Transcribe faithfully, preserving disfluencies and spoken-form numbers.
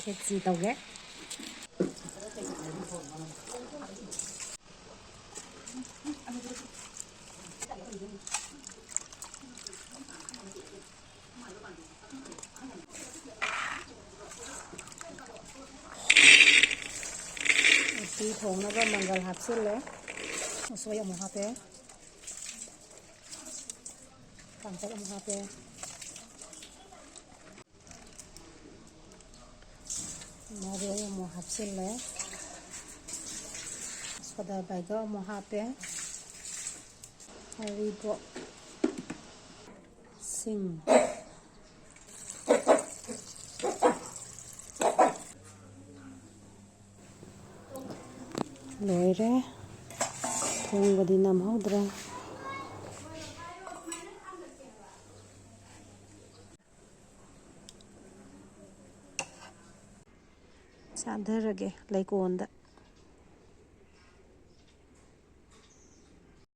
ꯈꯦꯆꯤ ꯇꯧꯒꯦ꯫ ꯎꯇꯤ ꯊꯣꯡꯅꯕ ꯃꯪꯒꯜ ꯍꯥꯞꯆꯤꯜꯂꯦ꯫ ꯎꯁꯣꯏ ꯑꯃꯨꯛ ꯍꯥꯞꯄꯦ꯫ ꯀꯥꯡꯇꯛ ꯑꯃꯨꯛ ꯍꯥꯞꯄꯦ꯫ ꯃꯔꯣꯏ ꯑꯃꯨꯛ ꯍꯥꯞꯆꯤꯜꯂꯦ꯫ ꯁꯣꯗꯥ ꯕꯥꯏꯒꯞ ꯑꯃꯨꯛ ꯍꯥꯞꯄꯦ꯫ ꯍꯔꯤꯕꯣꯞ, ꯁꯤꯡ꯫ ꯂꯣꯏꯔꯦ꯫ ꯊꯣꯡꯕꯗꯤ ꯅꯝꯍꯧꯗ꯭ꯔꯦ꯫ ꯆꯥꯊꯔꯒꯦ ꯂꯩꯀꯣꯟꯗ꯫